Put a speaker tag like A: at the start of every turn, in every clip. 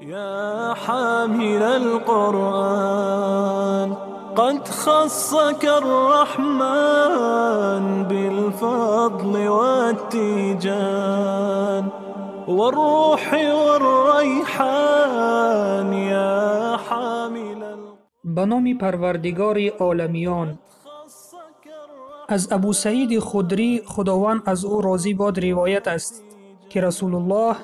A: يا حامل القرآن قد خصك الرحمن بالفضل والتيجان والروح والريحان يا حامل.
B: به نام پروردگار عالمیان. از ابو سعید خدری خداوند از او راضی باد روایت است که رسول الله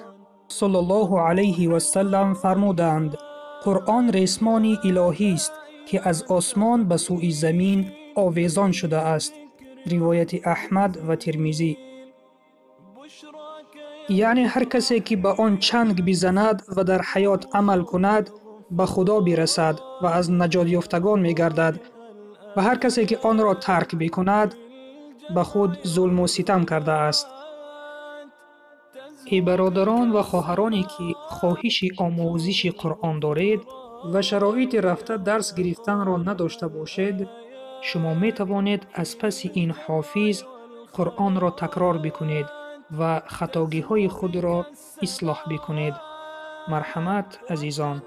B: صلی الله علیه و سلم فرمودند: قرآن ریسمان الهی است که از آسمان به سوی زمین آویزان شده است. روایت احمد و ترمذی. یعنی هر کسی که به آن چنگ بزند و در حیات عمل کند به خدا برسد و از نجات یافتگان می‌گردد و هر کسی که آن را ترک بکند به خود ظلم و ستم کرده است. ای برادران و خواهرانی که خواهش آموزش قرآن دارید و شرایط رفته درس گرفتن را نداشته باشید، شما می توانید از پس این حافظ قرآن را تکرار بکنید و خطاگی های خود را اصلاح بکنید. مرحمت عزیزان.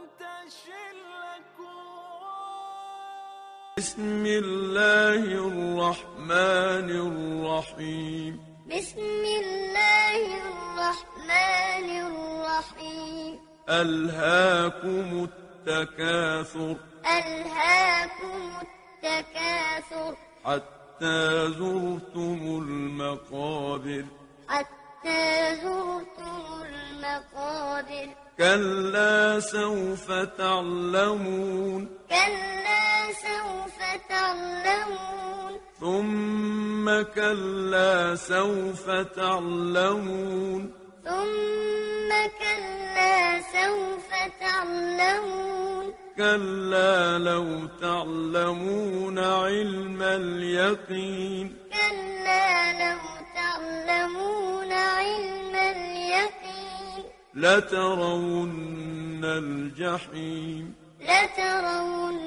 C: بسم الله الرحمن الرحیم.
D: بسم الله الرحمن الرحیم.
C: ألهاكم التكاثر.
D: ألهاكم التكاثر.
C: حتى زرتم المقابر.
D: حتى زرتم المقابر.
C: كلا سوف تعلمون.
D: كلا سوف تعلمون.
C: ثم كلا سوف تعلمون.
D: ثم كلا سوف تعلمون.
C: كلا لو تعلمون علم اليقين.
D: كلا لو تعلمون علم اليقين.
C: لترون الجحيم.
D: لترون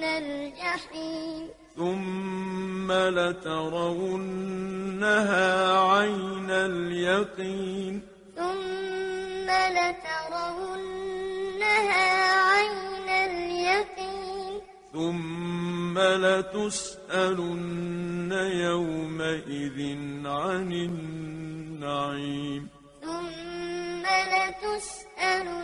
D: الجحيم.
C: ثم لترونها عين اليقين.
D: ثم لترونها عين اليقين.
C: ثم لتسألن يومئذ عن النعيم.
D: ثم لتسألن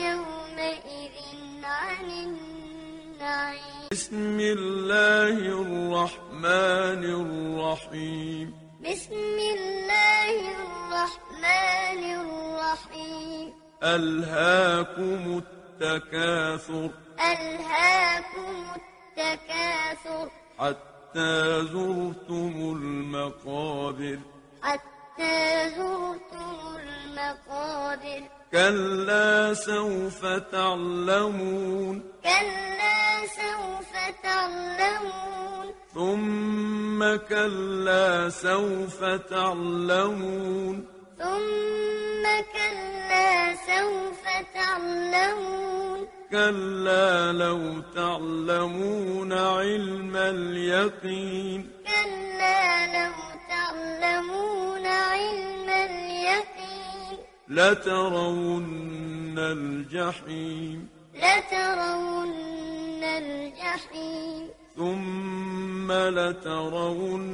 D: يومئذ عن النعيم.
C: بسم الله الرحمن الرحيم.
D: بسم الله الرحمن الرحيم.
C: ألهاكم التكاثر.
D: ألهاكم التكاثر.
C: حتى زرتم المقابر.
D: حتى زرتم المقابر.
C: كلا سوف تعلمون.
D: كلا سوف تعلمون.
C: ثم كلا سوف تعلمون.
D: ثم كلا سوف تعلمون.
C: كلا لو تعلمون علم اليقين.
D: كلا لو تعلمون علم اليقين.
C: لترون الجحيم.
D: لترون الجحيم.
C: ثم لترونها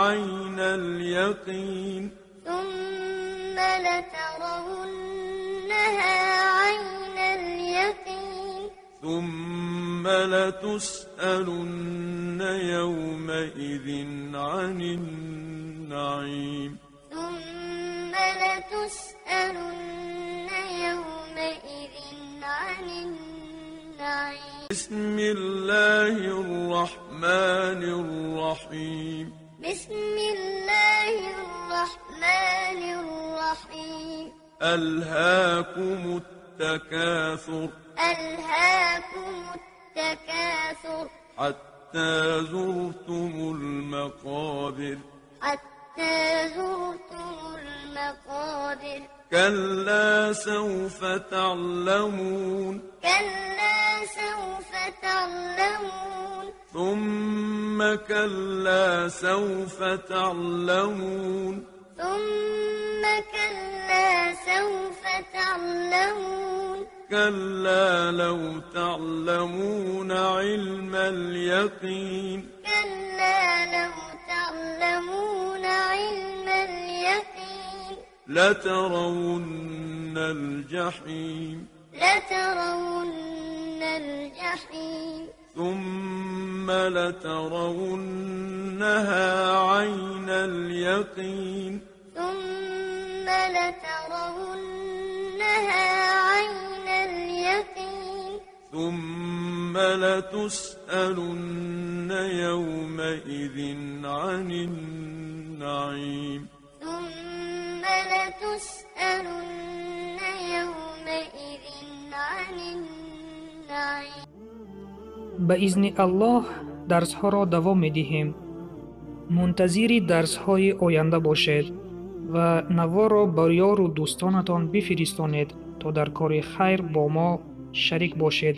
C: عين اليقين.
D: ثم لترونها عين اليقين.
C: ثم لتسألن يومئذ عن النعيم.
D: ثم لتسألن يومئذ عن النعيم.
C: بسم الله الرحمن الرحيم.
D: بسم الله الرحمن الرحيم.
C: ألهاكم التكاثر.
D: ألهاكم التكاثر.
C: حتى زرتم المقابر.
D: حتى زرتم المقابر.
C: كلا سوف تعلمون.
D: كلا سوف تعلمون.
C: ثم كلا سوف تعلمون.
D: ثم كلا سوف تعلمون. تعلمون.
C: كلا لو تعلمون علم اليقين.
D: كلا لو تعلمون علم اليقين.
C: لترون الجحيم.
D: لترون الجحيم.
C: ثم لترونها عين اليقين.
D: ثم لترونها عين اليقين.
C: ثم لتسألن يومئذ عن النعيم.
D: ثم لتسألن يومئذ عن النعيم.
B: Ба изни Аллоҳ дарсҳоро давом медиҳем. Мунтазири дарсҳои оянда бошед ва наворро ба ёру дӯстонатон бифиристонед, то дар кори хайр бо мо шарик бошед.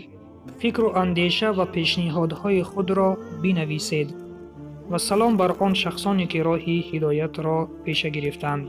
B: Фикру андеша ва пешниҳодҳои худро бинависед. Ва салом бар он шахсоне, ки роҳи ҳидоятро пеша гирифтанд.